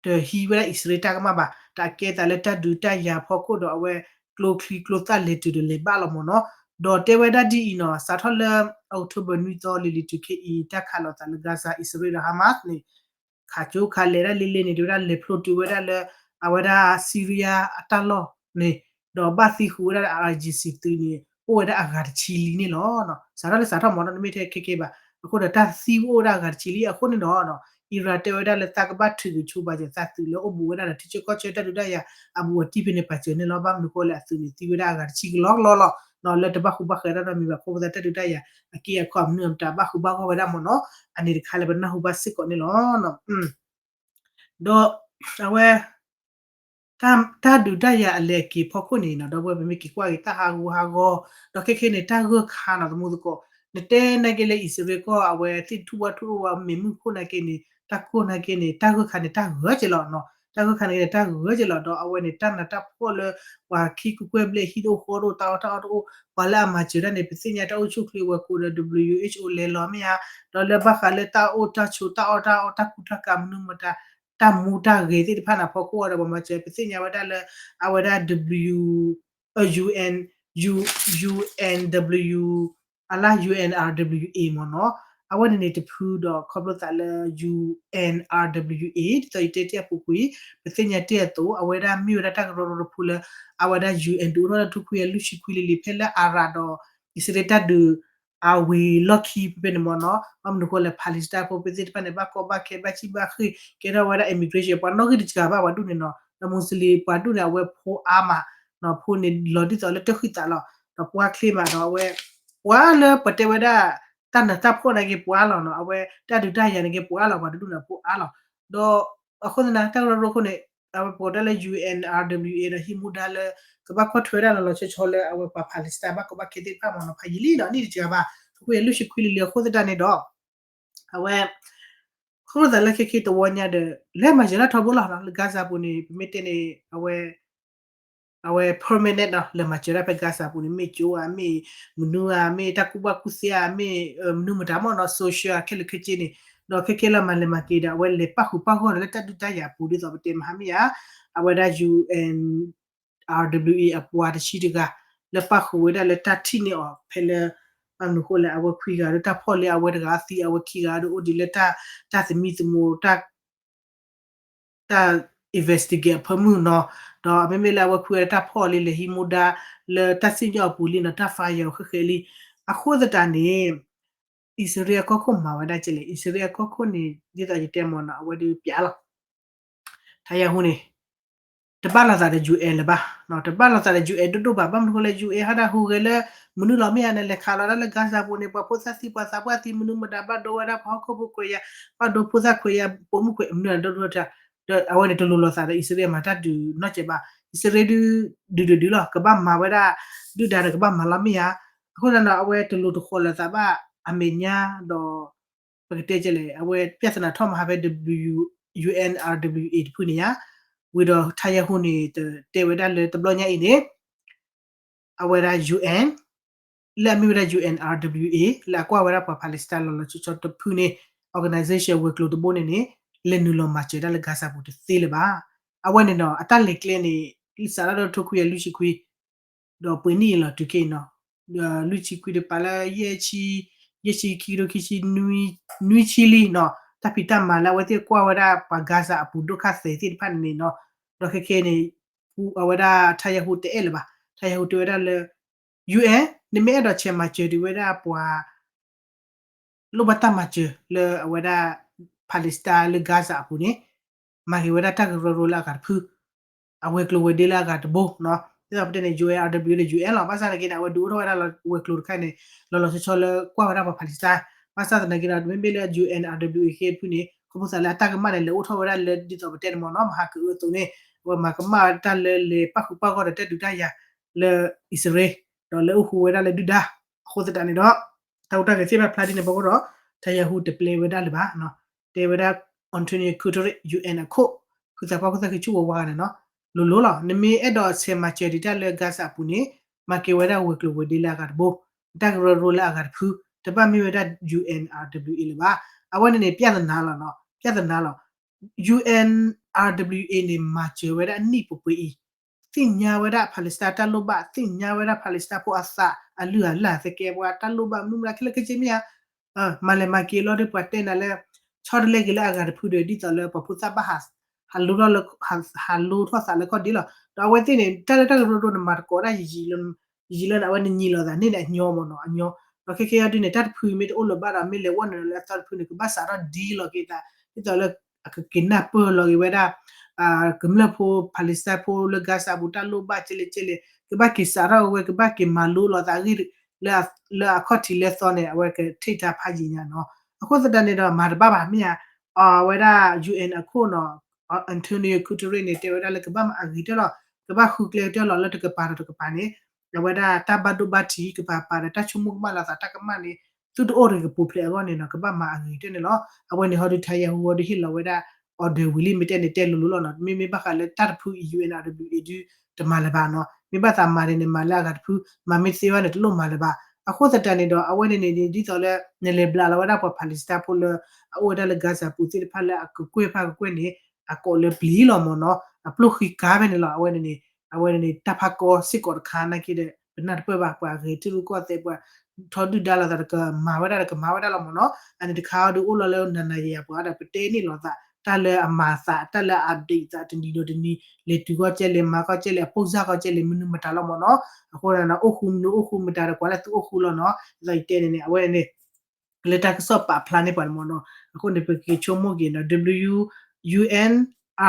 တဟံးဝဲဒၣ်အံၣ်စရ့လးတၢ်ကမၣ်ဘၣ်, တၢ်ကဲသးလၢတၢ်ဒုးတၢ်ယၤဖီခိၣ်ဒီးအဝဲ ကျိချံကျိသၣ်လဲၤတုၤဒီးလဲၤဘၣ်လီၤမးနီၤ, ဒီးတဲဝဲဒၣ်ဒ်အံၤနီၤ စးထီၣ်လၢ October နွံသီလံၤလံၤတုၤခဲအံၤ တၢ်ခးလိာ်သးလၢ Gaza အံၣ်စရ့လးဒီး Hamas န့ၣ် ခးကၠိခးလဲၤဒၣ်လံလံန့ၣ် တဲဝဲဒၣ်လဲၤဖျိတုၤဝဲဒၣ်လၢ အဝဲဒၣ် Syria အတၢ်လီၢ်န့ၣ်, ဒီးဘၣ်သံဃုာ်ဝဲဒၣ် IRGC သုးန့ၣ် အိၣ်ဝဲဒၣ်အဂၤတဆံလံန့ၣ်လီၤ. စးထီၣ်လၢစးထီၣ်မးနီၤ တမ့ၢ်ထဲခဲကဲဘၣ်, အဃိဒီးတၢ်သံအိၣ်ဝဲဒၣ်အဂၤတဆံလံအဃိန့ၣ်ဒီး Iran တဲဝဲဒၣ်လၢသးကဘၣ်ထုးက့ၤဆိပာ်စၢၤသးသုးလၢအိၣ်ဘူးဝဲဒၣ်ဒီး ထံဆၢကီၢ်ဆၢတၢ်ဒုးတၢ်ယၤအဘူးအတံၢ်ဖဲန့ၣ်ပာ်စၢၤန့ၣ်လီၤ. ဘၣ်မနုၤဃိလဲၣ် အသုးန့ၣ်သံဝဲဒၣ်အဂၤတဆံကလီကလီလီၤ, လၢတဘၣ်ဃူဘၣ်ဃးတၢ်နီတမံၤဘၣ် ခီဖျိသးတၢ်ဒုးတၢ်ယၤအက့အခီၣ်အမနုၤအမတၤဘၣ်ဃူဘၣ်ဃီၣ်ဝဲဒၣ်မးနီၤ, အန့ၣ်တခါလၢပနၢ်ဟူဘၣ်စ့ၢ်ကီးန့ၣ်လီၤ. ဒီးအဝဲ တၢ်ဒုးတၢ်ယၤအလဲၤအက့ၤဖီခိၣ်န့ၣ်နီၤ ဒီပုၢ်ဝဲၢ် ပမ့ၢ်က့ၤကွၢ်က့ၤတၢ်ဟးဂူာ်ဟးဂီၤ, ဒီးခဲခဲန့ၣ် တၢ်ဂၢၢ်ခါနီၤ သမူသကိး, နတဲနာ်က့လၢအံၣ်စရ့လးကီၢ် အဝဲသ့ၣ်ထူၣ်ဝၣ်ထူၣ်အိၣ်ဝဲမ့ၢ်မုၢ်ခိၣ်နာ်က့န့ၣ် တၢ်ကိၢ်နာ်က့န့ၣ် တၢ်ဂၢၢ်ခါန့ၣ် တၢ်ဂၢၢ်က့ၤလီၤနီၤ, တၢ်ဂၢၢ်ခါန့ၣ် တၢ်ဂၢၢ်က့ၤလီၤ, ဒီးအဝဲန့ၣ် တၢ်နးတၢ်ဖှီၣ်လၢ ပှၤခံကကွဲၢ်ဘျဲၣ်ဟံၣ်တအိၣ်ဃီတအိၣ် တၢ်အီၣ်တၢ်အီတအိၣ်, ပှၤလၢအမၤစၢၤတၢ်န့ၣ် ပသ့ၣ်ညါတၢ်အိၣ်ဆူၣ်ချ့ဝဲကိးဒီး WHO လဲၤလီၤမ့ၢ်ဧါ, ဒီးလၢဘၣ်ဃးလၢတၢ်အိၣ်တၢ်ဆိးတၢ်အီၣ်တၢ်အီ တၢ်ကူတၢ်ကၤမနုၤမတၤ တၢ်မူတၢ်ဂဲၤသ့ၣ်တဖၣ်န့ၣ် ဖီခိၣ်အီၤဒီးပှၤမၤစၢၤ ပသ့ၣ်ညါဝဲဒၣ်လၢ အဝဲဒၣ် W, UN, U, UNW, အလၢ UNRWA မ့ၢ်နီၤ, အဝဲန့ၣ်န့ၣ်တဖုဒီးခီဖျိသးလၢ UNRWA ဒ်သိးယတဲတ့ၢ်အပူၤကွံာ် ပသ့ၣ်ညါတ့ၢ်အသိး အဝဲဒၣ်မ့ၢ်ဝဲဒၣ်တၢ်ကရၢကရိတဖုလၢ အဝဲဒၣ် UN ဒုးအိၣ်ထီၣ်လၢထူၣ်ခွံကယၤလွံၢ်ဆံခွံလံလံ ဖဲလၢအၤရးဒီး အံၣ်စရ့လးတၢ်ဒုး အဝံၤလီၢ်ခံဖဲဖဲန့ၣ်မ့ၢ်နီၤ, ဘၣ်မနုၤဃိလဲၣ် Palestine ဖိဖဲသ့ၣ်တဖၣ်န့ၣ် ဘၣ်ကီဘၣ်ခဲ ဘၣ်စံၣ်ဘၣ်ဃ့ၢ် ကဲထီၣ်ဝဲဒၣ် immigration ပှၤနီၣ်ဂံၢ်တစှၤဘၣ်ပှၤဒူၣ်န့ၣ်နီၤ, ဒီး Muslim ပှၤဒူၣ်န့ၣ် အဝဲဖိအါမး, ဖိန့ၣ်လီၤဒ်သိးလၢတၢၢ်ဃံသးလီၤ, ဒီးပှၤချ့မးဒီးအဝဲ ပှၤလၢပတဲဝဲဒၣ် တၢ်နးတၢ်ဖှီၣ်နာ်က့ပှၤလီၤနီၤ, အဝဲတၢ်ဒုးတၢ်ယၤနာ်က့ပှၤလီၤ, ပှၤတဒူၣ်န့ၣ်ဖိအါလီၤ, ဒီးအဃိသတး တၢ်ကရၢကရိခိၣ်န့ၣ် အဝဲပကိးဒၣ်လၢ UNRWA ဒီးဟံးမူဒါလၢ ကဘၣ်ကွၢ်ထွဲဒၣ်လီၤလီၤဆီဆီလၢအဝဲပှၤ Palestine ဘၣ်ကီဘၣ်ခဲသ့ၣ်တဖၣ်မ့ၢ်နီၤ, ဖးယံာ်လံနီၤ နံၣ်တစှၤဘၣ် ထူၣ်ခွံကယၤလွံၢ်ဆံခွံလံလံအဃိသတးန့ၣ်ဒီး အဝဲ ခီဖျိသးလၢခဲခဲတဝီညါဒီး လဲၤမၤစၢၤတၢ်ထီဘိလီၤနီၤ, လၢ Gaza ပူၤန့ၣ် ပမ့ၢ်တဲန့ၣ် အဝဲ အဝဲ permanent နီၤ, လဲၤမၤစၢၤတၢ်ဖဲ Gaza ပူၤန့ၣ် မ့ၢ်ကၠိဧါ မ့ၢ်မနုၤဧါ မ့ၢ်တၢ်ကူၣ်ဘၣ်ကူၣ်သ့ဧါ မ့ၢ်မနုၤမတၤမ့ၢ်နီၤ social ခဲလၢာ်ခဲဆ့န့ၣ်, ဒီးခဲခဲလၢာ်မၤလဲၤမၤက့ၤဒီး အဝဲလဲၤပၣ်ဃုာ်ပၣ်ဂီၢ်ဒီးလၢတၢ်ဒုးတၢ်ယၤအပူၤ ဒ်သိးပတဲမဟါမ့ၢ်ဧါ, အဝဲဒၣ် UN RWA အပှၤတဆံတဂၤ လၢပၣ်ဃုာ်ဝဲဒၣ်လၢတၢ်ထံၣ်န့ၢ်အီၤဖဲလၢ ဘၣ်မနုၤဃိလဲၣ် အဝဲခွံဂၤဒီးတၢ်ဖီၣ်လံ အဝဲတဂၤသံ အဝဲခံဂၤဒီးအိၣ်ဒံးလၢတၢ် တၢ်သမံသမိး တၢ် investigate အဖၢမုၢ်နီၤ, ဒီးမ့မ့ၢ်လၢအဝဲခွံဂၤဒီးတၢ်ဖီၣ်လံ လဲၤဟံးမူဒါလၢတၢ်စံၣ်ညီၣ်အပူၤလံနီၤ တၢ် fire အီၤဃဲးဃဲးလံ, အဃိသတးန့ၣ် အံၣ်စရ့လးအကီၢ်ခိၣ်မၤဝဲဒၣ်ကဲလဲၣ်, အံၣ်စရ့လးအကီၢ်ခိၣ်န့ၣ် ဒ်သိးယတဲမ့ၢ်နီၤ အဝဲဒုးပျးလီၤ ထါယၤဟူန့ၣ် တဘၣ်လိာ်သးဒီး UN လၢၤဘၣ်, တဘၣ်လိာ်သးဒီး UN ဒိၣ်ဒိၣ်ဘၣ်, ဘၣ်မနုၤဃိလဲၣ် UN ဟဲဒၣ်ဟူးဂဲၤလၢ မနုၤလီၤမ့ၢ်ဧါန့ၣ် လဲၤခးလီၤဒၣ်လၢ Gaza ပူၤန့ၣ် ပှၤဖိသၣ်သံ ပှၤသးပှၢ်သံ မနုၤမတၤ ဘၣ်ဒိဝဲဒၣ်ပှၤဟီၣ်ခိၣ်ဖိခွဲးယာ်, ဘၣ်ဒိဖိသၣ်ခွဲးယာ် ပိာ်မုၣ်ခွဲး မနုၤဒိၣ်ဒိၣ်တၢ်, ဒီးအဝဲန့ၣ်တလိၤလိာ်သးဒီး အံၣ်စရ့လးမၤတၢ်ဒုးနီတစဲးဘၣ်, အံၣ်စရ့လးဒုး ဒုးဒုးဒုးလီၤ ကဘၣ်မၤဝဲဒၣ် ဒုၣ်ဒါဒီးကဘၣ်မၤလီၤမ့ၢ်ဧါ, အဃိသတးဒီး အဝဲတလိၤတဃီၤလိာ်သးဘၣ် အမဲာ်ညါဒီး ပကတဲကဲလဲၣ် အဝဲ ပြဿနာ ထီၣ်မဟါဖဲ UNRWA တဖုန့ၣ်ဧါ, ဝံၤဒီး Netanyahu န့ၣ် တဲဝဲဒၣ်လၢတဘျီညါအံၤန့ၣ် အဝဲဒၣ် UN လၢအမ့ၢ်ဝဲဒၣ် UNRWA လၢအကွၢ်ဝဲဒၣ်ပှၤ Palestine လီၤလီၤဆီဆီတဖုန့ၣ် organization ဝဲၤကျိၤတဘိန့ၣ်န့ၣ် လဲၤနုာ်လီၤမၤစၢၤဒၣ်လၢ Gaza ပူၤတသ့လၢၤဘၣ်. အဝဲန့ၣ်ဒီး အတၢ်လဲၤကျဲန့ၣ် စးထီၣ်ဒီးထိခွံကယၤလွံၢ်ဆံခွံ ဒီးပှဲၤနံၣ်အံၤလီၤတုၤခဲအံၤနီၤ လွံၢ်ဆံခွံတပၤလၢ ယဲၢ်ဆံ ယဲၢ်ဆံခံကထိခံဆံ နွံဆံလံနီၤ တၢ်ဖံးတၢ်မၤလၢအဝဲသ့ၣ်ကွၢ်ဝဲဒၣ်ပှၤ Gaza အပူၤဒိၣ်ခါသဲးသ့ၣ်တဖၣ်န့ၣ် န့ၣ်နီၤ ဒီးခဲခဲန့ၣ် အဝဲဒၣ် Netanyahu တအဲၣ်လၢၤဘၣ်. Netanyahu တဲဝဲဒၣ်လၢ UN နမ့ၢ်အဲၣ်ဒိးဆဲးမၤစၢၤဒံးဝဲဒၣ်ပှၤ လိၣ်ဘၣ်တၢ်မၤစၢၤလၢအဝဲဒၣ် Palestine လၢ Gaza အပူၤန့ၣ် မၤက့ၤဝဲဒၣ်တၢ်ကရၢကရိလၢအဂၤတဖု အဝဲၤကျိၤဝဲၤဒ့လၢအဂၤတဘိနီၤ ဒ်သိးပတဲန့ၣ် UN RWA ဒီး UN လီၤ. ဘၣ်ဆၣ်သနာ်က့န့ၣ် အဝဲဒုးအိၣ်ထီၣ်ဝဲဒၣ်လီၤဝဲၤကျိၤတခါန့ၣ် လီၤလီၤဆီဆီလၢကွၢ်ဝဲဒၣ်ပှၤ Palestine ဘၣ်ဆၣ်သနာ်က့ဒီး မ့မ့ၢ်လၢ UN RWA ခဲအံၤတဖုန့ၣ် ခီဖျိသးလၢအတၢ်ကမၣ်န့ၣ် လဲၤအိၣ်ထီၣ်ဝဲဒၣ်လၢဒ်သိးပတဲန့ၣ်မ့ၢ်နီၤ မဟါကအၢအသိးန့ၣ် အဝဲမၤကမၣ်ဝဲတၢ်လၢလဲၤပၣ်ဃုာ်ပၣ်ဂီၢ်ဒီးတၢ်ဒုးတၢ်ယၤလၢအံၣ်စရ့လး ဒီးလဲၤအိၣ်ဃူဝဲဒၣ်လၢဒုၣ်ဒါ အဃိသတးန့ၣ်ဒီး တၢ်ဟူးတၢ်ဂဲၤသ့ၣ်တဖၣ်ဖျါဒ်န့ၣ်အဖီခိၣ်ဒီး Netanyahu တပျဲဝဲဒၣ်လၢၤဘၣ်. တဲဝဲဒၣ် Antonio Guterres UN အခိၣ် ဃုသးပှၢ်ခိၣ်သၣ်ဃံဆူၣ်ဝဲဝါဂၤန့ၣ်နီၤ လိၤလိၤလီၤ. နမ့ၢ်အဲၣ်ဒိးဆဲးမၤစၢၤဒံးတၢ်လၢ Gaza အပူၤန့ၣ် မၤက့ၤဝဲဒၣ်ဝဲၤကျိၤဝဲၤဒ့လၢအဂၤတဘိ တၢ်ကရၢကရိလၢအဂၤတဖု တဘၣ်မ့ၢ်ဝဲဒၣ် UN RWA လၢၤဘၣ်. အဝဲန့ၣ်န့ၣ် ပြဿနာလီၤနီၤ ပြဿနာလီၤ. UN RWA န့ၣ် မၤစၢၤဝဲဒၣ်အနံၣ်ပှဲၤပှဲၤအံၤ သ့ၣ်ညါဝဲဒၣ် Palestine တၢ်လိၣ်ဘၣ် သ့ၣ်ညါဝဲဒၣ် Palestine ဖိအသး အလုၢ်အလၢ်သကဲးပဝး တၢ်လိၣ်ဘၣ်မနုၤမတၤခဲလၢာ်ခဲဆ့မ့ၢ်ဧါ မၤလဲၤမၤက့ၤလီၤဒီးပှၤတဲနၤလၢ ဆီတလဲက့ၤလၢအဂၤတဖုဒီး ဒ်သိးလၢပှၤဖိသၣ်ဘၣ်ဟး ဟးလိထီၣ်လၢ ဟးလိထီၣ်သးလၢခီၣ်ဒ့လီၤ. ဒီးအဝဲသ့ၣ်န့ၣ် တၢ်လၢတၢ်ကရၢကရိန့ၣ် မၤတကိးဒၣ်ယံာ်ယံာ်လၢ ယံာ်လၢန့ၣ် အဝဲန့ၣ်ညံးလီၤသးန့ၣ်န့ၣ် အညီမ့ၢ်နီၤ အညီ ဒီးခဲခဲအံၤဒုန့ၣ် တၢ်တဖုမ့ၢ်တအိၣ်လၢၤဘၣ်ဒီး မ့ၢ်လဲၤဝဲနုာ်လၢအသီတဖုန့ၣ် ကဘၣ်စးထီၣ်ဒ်လီၤက့ၤသး ဒ်သိးလၢ အကက့ၤနၢ်ပၢၢ်လီၤက့ၤဝဲဒၣ် ကမျၢၢ်ဖိ Palestine ဖိလၢ Gaza ပူၤ တၢ်လိၣ်ဘၣ်ကဲလဲၣ်ကဲလဲၣ် ကဘၣ်က့ၤစးထီၣ်ဝဲ ကဘၣ်က့ၤမၤလိလီၤသးအဂ့ၢ် လၢအခီၣ်ထံးလၢသီန့ၣ် အဝဲကထံၣ်တၢ်ဖးယံာ်ညါနီၤ. အဃိသတးန့ၣ်ဒီး မၤတဘၣ်ဘၣ်မ့ၢ်ဧါ. အဝဲဒၣ် UN အခိၣ်နီၤ Antonio Guterres န့ၣ် တဲဝဲဒၣ်လၢကဘၣ်မၤအဂ့ၤကတၢၢ်လီၤ ကဘၣ်ဃုကျဲကတၢၢ်လီၤ လၢတကပၤဒီးတကပၤန့ၣ် အဝဲဒၣ်တၢ်ဘၣ်ဒိဘၣ်ထံး ကပၤပၤဒီးတၢ်ဆိကမိၣ်ကမၣ်လီၤသးတၢ်ကမၣ်န့ၣ် သုတအိၣ်တဂ့ၤကပူၤဖျဲးအဂီၢ်န့ၣ်နီၤ ကဘၣ်မၤအဂ့ၤကတၢၢ်န့ၣ်လီၤ. အဝဲန့ၣ်ဟီဒု Netanyahu ဟီဒုဟ့ၣ်လီၤဝဲဒၣ် order ဝံၤလံ မ့ၢ်တဲန့ၣ်တဲလိၤလိၤလီၤနီၤ မ့မ့ၢ်ဘၣ်ဃးလၢတၢ်တဖုအံၤ UN RWA ဒု တမၤလၢၤဘၣ်နီၤ မ့ၢ်ဘၣ်သးမၤန့ၣ်န့ၣ် မၤလၢအဂၤတဖု မၤမ့ၢ်သ့ဘၣ်န့ၣ် တလိၣ်မၤလၢၤဘၣ်. အဃိသတးန့ၣ်ဒီး အဝဲန့ၣ်န့ၣ် ဒ်သိးလၢ နလဲၤဘျးလီၤဝဲဒၣ်ပှၤ Palestine ဖိလၢ အအိၣ်ဝဲဒၣ်လၢ Gaza ပူၤသ့ၣ်တဖၣ်လၢအကကွဲၢ်ဖၣ်ကကွဲၢ်န့ၣ် အကိးလၢပျံၤလီၤမ့ၢ်နီၤ အပျိၢ်ဃံကါဖဲန့ၣ်လီၤ အဝဲန့ၣ်န့ၣ် အဝဲန့ၣ်န့ၣ် တၢ်ဖးကီစ့ၢ်ကီးတခါနာ်က့ဒီး ပနၢ်တပၢၢ်ဘၣ် ပှၤအဂ့ၤထံရူၢ်ကီၢ်သဲး ပှၤထီဒုၣ်ဒါလိာ်သးဒီးကမၤဝဲဒၣ်ဒီးကမၤဝဲဒၣ်လီၤမ့ၢ်နီၤ အန့ၣ်တခါအံၤဒုအိၣ်လီၤလၢနၤနၤယၤယၤပှၤဒီး ပတဲန့ၢ်လိာ်သး တၢ်လၢအမၤသး တၢ်လၢအ update သးတနံၤဒီးတနံၤ လဲၤတုၤကီၢ်ကဲလဲၣ် မၤကီၢ်ကဲလဲၣ် အပိၢ်စၢ်ကီၢ်ကဲလဲၣ် မနုၤမတၤလီၤမ့ၢ်နီၤ အဃိန့ၣ် အိၣ်ဃူမနုၤအိၣ်ဃူမတၤဒီး ကွၢ်လၢသုအိၣ်ဃူလီၤနီၤ ဒ်သိးယတဲန့ၣ်န့ၣ် အဝဲန့ၣ် လၢတၢ်ကစီၣ်ပာ်ဖျါန့ၢ်ပှၤန့ၣ်မ့ၢ်နီၤ အဃိန့ၣ် ပက့ၤဆိကမိၣ်က့ၤနီၤ W UN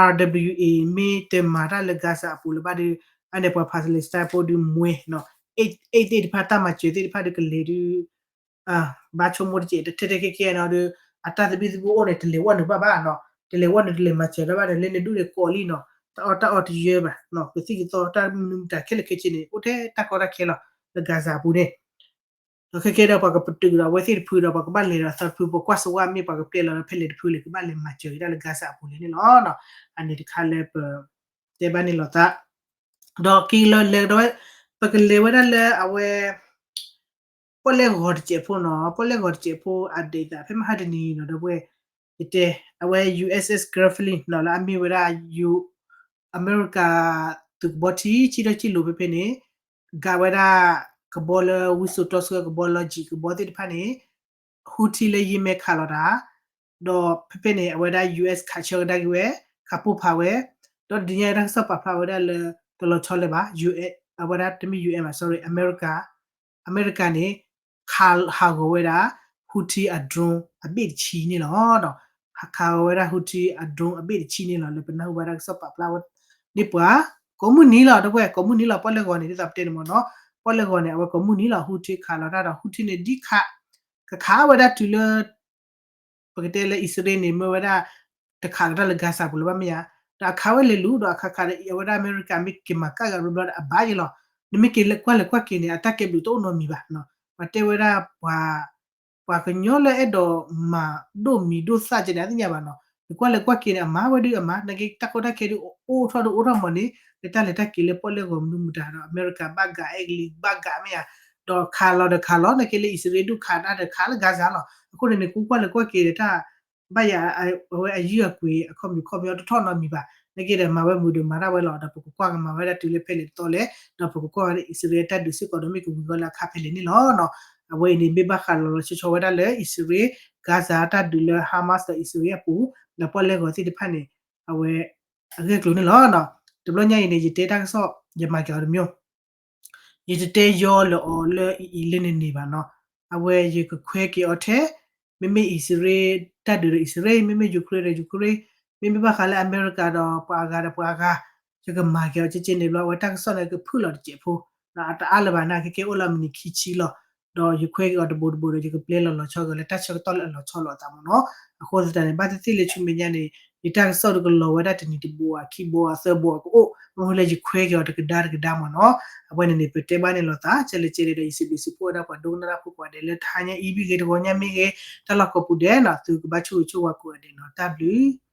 RWA မ့ၢ်တမၤတၢ်လၢ Gaza အပူၤလၢၤဘၣ်ဒီး အန့ၣ်ပှၤ Palestine ဖိဒုမွဲနီၤ အိတ်သ့ၣ်တဖၣ် တၢ်မၤစၢၤသ့ၣ်တဖၣ်ဒီးကလဲၤဒု ဘၣ်ဆိကမိၣ်တက့ၢ် တထဲထဲခဲခဲနီၤဒီး အတၢ်သဘံၣ်သဘုၣ်အိၣ်န့ၣ် တလဲၤဝဲနုာ်ဘၣ်ဘၣ်နီၤ တလဲၤဝဲနုာ်တလဲၤမၤစၢၤလၢၤဘၣ်ဒီး လၢန့ၣ်ဒူၣ်န့ၣ်ကိးလံနီၤ တၢ်အီၣ်တၢ်အီတယၢဘၣ် ကသံၣ်ကသီတၢ်မနုၤမတၤခဲလၢာ်ခဲဆ့န့ၣ် အိၣ်ထဲတၢ်ကီတၢ်ခဲလီၤ လၢ Gaza အပူၤန့ၣ် ဒီးခဲကဲဒီးပှၤကပတုာ်ဒီးအဝဲသ့ၣ်တဖုဒီး ပှၤကဘၣ်လဲၤဒီးအသီတဖု ပှၤကွၢ်စဝါမ့ၢ်ပှၤကပျဲလီၤဒီးဖဲလဲၣ်တဖုလဲၣ် ကဘၣ်လဲၤမၤစၢၤက့ၤတၢ်လၢ Gaza အပူၤလဲၣ်န့ၣ်လီၤ. အန့ၣ်တခါလၢပတဲဘၣ်န့ၣ်လိာ်သး ဒီးက့ၤလီၤလဲၤဒီးဝဲ ပကလဲၤဝဲဒၣ်လၢအဝဲ ပီၣ်လဲၣ်ဂီၤတစဲးဖိနီၤ ပီၣ်လဲၣ်ဂီၤတစဲးဖိ update သးဖဲမဟါတနံၤနီၤ ဒီပုၢ်ဝဲၢ် ယတဲ အဝဲ USS Gravely နီၤ လၢအမ့ၢ်ဝဲဒၣ် အမဲရကၤ သုးကဘီထံ ဆံဒီးဆံလိၤဖဲဖဲန့ၣ် ကးဝဲဒၣ် ကဘီလၢဝံစိာ်တီဆှၢကဘီလီၤကံၣ်ကဘီသ့ၣ်တဖၣ်န့ၣ် Houthi လၢ Yemen ခးလီၤတၢ် ဒီးဖဲဖဲန့ၣ် အဝဲဒၣ် US ခးဆၢကဒါက့ၤဝဲ ခးပိၢ်ဖးဝဲ ဒီးတနံၤညါတၢ်ကစီၣ်ပာ်ဖျါဝဲဒၣ်လၢ တလီၤဆီလၢၤဘၣ် UN အဝဲဒၣ်တမ့ၢ် UN ဘၣ် sorry အမဲရကၤ အမဲရကၤန့ၣ် ခးဟးဂီၤဝဲဒၣ် Houthi အ drone အဘ့ၣ်တဆံန့ၣ်လီၤ. ဒီးခးဟးဂီၤဝဲဒၣ် Houthi အ drone အဘ့ၣ်တဆံန့ၣ်လီၤ လၢပနၢ်ဟူဘၣ်တၢ်ကစီၣ်ပာ်ဖျါဝဲန့ၣ်ပှၤ ကိးမုၢ်နံၤလီၤ ဒီပုၢ်ဝဲၢ် ကိးမုၢ်နံၤလီၤ ပီၣ်လဲၣ်ဂီၤန့ၣ် ဒ်သိးပတဲန့ၣ်မ့ၢ်နီၤ ပီၣ်လဲၣ်ဂီၤန့ၣ် အဝဲကိးမုၢ်နံၤလီၤ Houthi ခးလီၤတၢ်ဒီး Houthi န့ၣ် ဒ်ခး ကခးဝဲဒၣ်တုၤလၢ ပကတဲလၢအံၣ်စရ့လးန့ၣ် မ့ၢ်ဝဲဒၣ် တခးကတၢၢ်လၢ Gaza ပူၤလၢၤဘၣ်မ့ၢ်ဧါ, ဒီးအခးဝဲလဲၤလူၤ ဒီးအခးခးဒီး အဝဲဒၣ်အမဲရကၤမ့ၢ်က့ၤမၤကၣ်ဂၤဘျီဘျီဒီး အဘၣ်ယဲလီၤ, နမ့ၢ်က့ၤလဲၤကွၢ်လဲၤကွၢ်က့ၤန့ၣ် အတၢ်ကဲဘျုးတအိၣ်နီတမံၤဘၣ်နီၤ, ပှၤတဲဝဲဒၣ် ပှၤကညီလၢအဲၣ်ဒိးမၤဒိၣ်မံၤဒိၣ်သၣ်ကဲန့ၣ် အသ့ၣ်ညါဘၣ်နီၤ, နကွၢ်လဲၤကွၢ်က့ၤန့ၣ် အမၤဝဲဒုးအမၤ နာ်က့တၢ်ကီတၢ်ခဲဒုးအိၣ်ထီၣ်ဒုးအိၣ်ထီၣ်မးန့ၣ် လၢတၢ်လဲၤတၢ်က့ၤလၢပီၣ်လဲၣ်ဂီၤမနုၤမတၤဒီး အမဲရကၤဘၣ်ဂာ် အဲကလံးဘၣ်ဂာ်မ့ၢ်ဧါ, ဒီးခးလီၤဒီးခးလီၤ နာ်က့လၢအံၣ်စရ့လးဒုးခးတၢ်ဒီးခးလၢ Gaza လီၤ. အဃိန့ၣ်န့ၣ် ကကွၢ်လဲၤကွၢ်က့ၤဒီးတၢ် ဘၣ်ယၤအဝဲအယုၢ်အကွံာ်အခီပညီတထီၣ်နီတမံၤဘၣ်. နာ်က့ဒီးမၤဝဲမုာ်ဒီးမၤတၢ်ဝဲလီၤ. ဒီးပကကွၢ်ကမၤဝဲဒၣ်တုၤလၢဖဲလဲၣ်တတီလဲၣ်, ဒီးပကကွၢ်ဝဲဒၣ်အံၣ်စရ့လးတၢ်ဒုးစ့ၢ်ကီးဒီးမ့ၢ်ကဝံၤဝဲလၢအခါဖဲလဲၣ်န့ၣ်လီၤ. အဝဲအံၤန့ၣ်မ့ၢ်ဘၣ်ဃးလီၤလီၤဆီဆီဝဲဒၣ်လၢအံၣ်စရ့လး Gaza တၢ်ဒုးလၢ Hamas ဒီးအံၣ်စရ့လးအပူၤ ဒီးပီၣ်လဲၣ်ဂီၤသ့ၣ်တဖၣ်န့ၣ် အဝဲ အဂ့ၢ်အကျိၤန့ၣ်လီၤ. တဘျီညါအံၤန့ၣ် ယတဲတၢ်ကစီၣ် ယမၤက့ၤအီၤတမံၤ ယတတဲယီလၢအီၤလၢအံၤလၢန့ၣ်န့ၣ်ဘၣ်နီၤ. အဝဲယကခွဲက့ၤအီၤထဲ မ့မ့ၢ်အံၣ်စရ့လးတၢ်ဒုးဒီးအံၣ်စရ့လး, မ့မ့ၢ်ယူၤခရ့ဒီးယူၤခရ့, မ့မ့ၢ်ဘၣ်ဃးလၢအမဲရကၤဒီးပှၤအဂၤဒီးပှၤအဂၤ, ယကမၤက့ၤအီၤက့က့န့ၣ်ဘျီ အဝဲတၢ်ကစီၣ်န့ၣ်ကဖုၣ်လီၤတစဲးဖိ, ဒီးအတအါလၢၤဘၣ်နာ်က့ကဲအိၣ်လၢအမံးနံးခံဆံလီၤ. ဒီးယခွဲက့ၤအီၤတဘိးတဘိးဒီး ယကပျဲလီၤလီၤဆီက့ၤလၢတၢ်ဆၢကတီၢ်လၢအလီၤဆီလိာ်အသးမ့ၢ်နီၤ. အဃိသတးန့ၣ် ဘၣ်သ့ၣ်သ့ၣ်လၢဆူမဲာ်ညါန့ၣ် ယတၢ်ကစီၣ်တကလီၤဝဲဒၣ်တနံၤတဘိဧါ ခံဘိဧါ သၢဘိဧါကအိၣ်, မ့ၢ်လၢယခွဲက့ၤအီၤတကဒါတကဒါမ့ၢ်နီၤ. အဝဲန့ၣ်န့ၣ် ပတဲဘၣ်န့ၣ်လိာ်သး ကဲလဲၣ်ကဲလဲၣ်ဒီး ယစံးဘျုးစံးဖှိၣ်ဝဲဒၣ်ပှၤဒိကနၣ်တၢ်ဖိကိးဂၤဒဲးလၢတဟါညါအံၤမ့ၢ်ဂ့ၤ တဂီၤညါမ့ၢ်ဂ့ၤ တၢ်လီၢ်ကိးပူၤဒဲးနီၤ သုကဘၣ်ဆိၣ်ဂ့ၤဆိၣ်ဝါကိးဂၤဒဲးနီၤ တၢ်ဘျုး